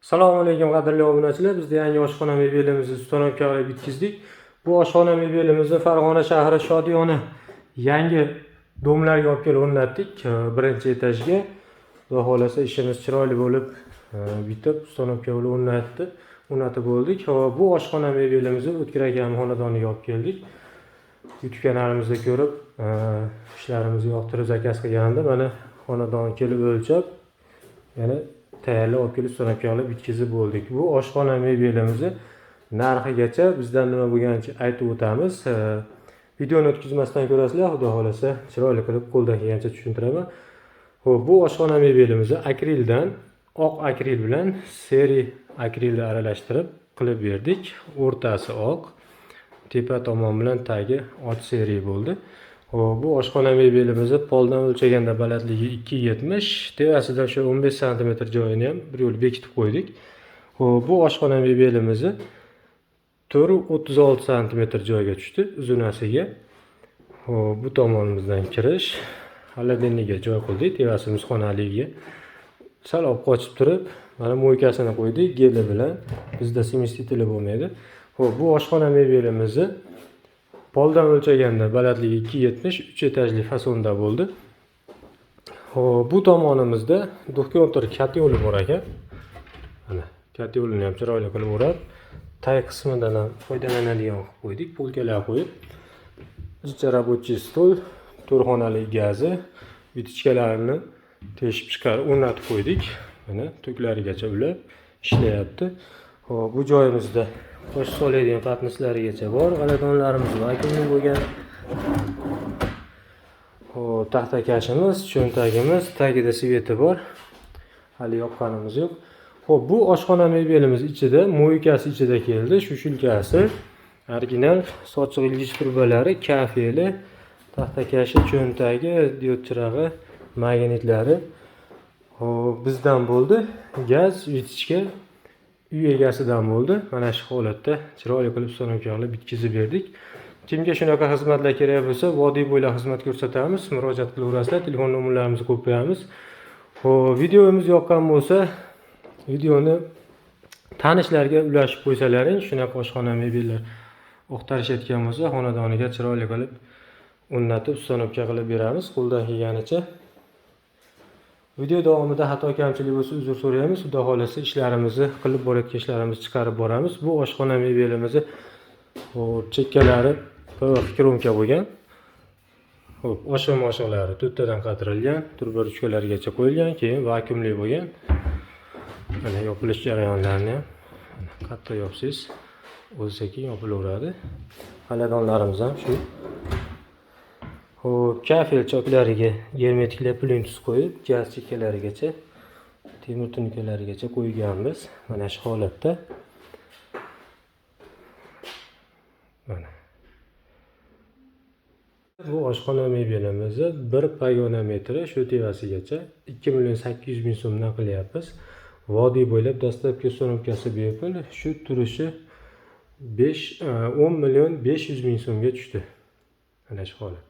Assalomu alaykum, qadrli obunachilar. Biz yangi oshxona mebelimizni установка qilib bitkizdik. Bu oshxona mebelimizni Farg'ona shahri, Shodiyona yangi дом larga olib kelib o'rnatdik, birinchi etajga. Xudo xohlasa, ishimiz chiroyli bo'lib bitib, установка qilib o'rnatib bo'ldik. Hop, bu oshxona mebelimizni O'tkir akam xonadoniga olib keldik. YouTube kanalimizda ko'rib, ishlarimizni yoqtirib заказ qilgandi. Mana, xonadon kelib o'lchab, yana tayyorlab olib kelib, установка qilib bitkazib bo'ldik. Bu oshxona mebelimizni narxigacha, bizdan nima bo'lganicha aytib o'tamiz. Videoni o'tkazmasdan ko'rasizlar, xudo xohlasa, chiroyli qilib qo'ldan kelgancha tushuntiraman. Ho'p, bu oshxona mebelimizni akrildan, oq akril bilan серый akrilni aralashtirib qilib berdik. O'rtasi oq, tepa tomon bilan tagi och серый bo'ldi. Ho'p, bu oshxona mebelimizni poldan o'lchaganda balandligi 2,70, tepasida o'sha 15 santimetr joyini ham bir yo'l bekitib qo'ydik. Ho'p, bu oshxona mebelimizni 4,36 santimetr joyga tushdi uzunasiga. Ho'p, bu tomonimizdan kirish, холодильник ka joy qildik, tepasi muzxonaligiga sal olib qochib turib, mana, мойка sini qo'ydik geli bilan. Bizda смеситель i bo'lmaydi. Ho'p, bu oshxona mebelimizni poldan o'lchaganda balandligi 2,70, uch etajli fasonda bo'ldi. Ho'p, bu tomonimizda двухконтур котёл i bor ekan. Mana, котёл ini ham chiroyli qilib o'rab, tag qismidan ham foydalanadigan qilib qo'ydik, полка lar qo'yib. Jicha рабочий stol, to'rt xonali gazi, вытяжка larini teshib chiqarib o'rnatib qo'ydik. Mana, toklarigacha ulab ishlayapti. Ho'p, bu joyimizda qoshiq soladigan patnislarigacha bor. G'aladonlarimiz vakuumli bo'lgan. Ho'p, taxtakashimiz, cho'ntagimiz, tagida свет i bor. Hali yoqqanimiz yo'q. Ho'p, bu oshxona mebelimiz ichida, мойка si ichida keldi, сушилка si, original sochiq ilgich trubalari, kafeli, taxtakashi, cho'ntagi, diod chirog'i, magnitlari. Ho'p, bizdan bo'ldi. Gaz, вытяжка uy egasidan bo'ldi. Mana shu holatda chiroyli qilib установка qilib bitkazib berdik. Kimga shunaqa xizmatlar kerak bo'lsa, vodiy bo'ylab xizmat ko'rsatamiz. Murojaat qilaverasizlar. Telefon nomerlarimizni qo'yib qo'yamiz. Ho'p, videomiz yoqqan bo'lsa, videoni tanishlarga ulashib qo'ysalaring, shunaqa oshxona mebellar axtarishayotgan bo'lsa, xonadoniga chiroyli qilib o'rnatib, установка qilib beramiz qo'ldan kelganicha. Video davomida xato kamchilik bo'lsa, uzr so'raymiz. Xudo xohlasa, ishlarimizni qilib borayotgan ishlarimizni chiqarib boramiz. Bu oshxona mebelimizni, hop, chekkalari PVC кромка bo'lgan. Ho'p, oshiq moshiqlari to'rttadan qatirilgan, truba ruchkalarigacha qo'yilgan, keyin vakuumli bo'lgan. Mana, yopilish jarayonlarini ham qattiq yopsangiz, o'zi sekin yopilaveradi. Xonadonlarimiz ham shu. Ho'p, kafel choklariga germetikli plintus qo'yib, gaz chekkalarigacha, temir tunukalarigacha qo'yganmiz. Mana shu holatda. Mana. Bu oshxona mebelimizni bir pogona metri shu tevasigacha 2 800 000 so'mdan qilyapmiz. Vodiy bo'ylab dastlabki установка si bepul. Shu turishi 5 10 million 500 ming so'mga tushdi. Mana shu holatda.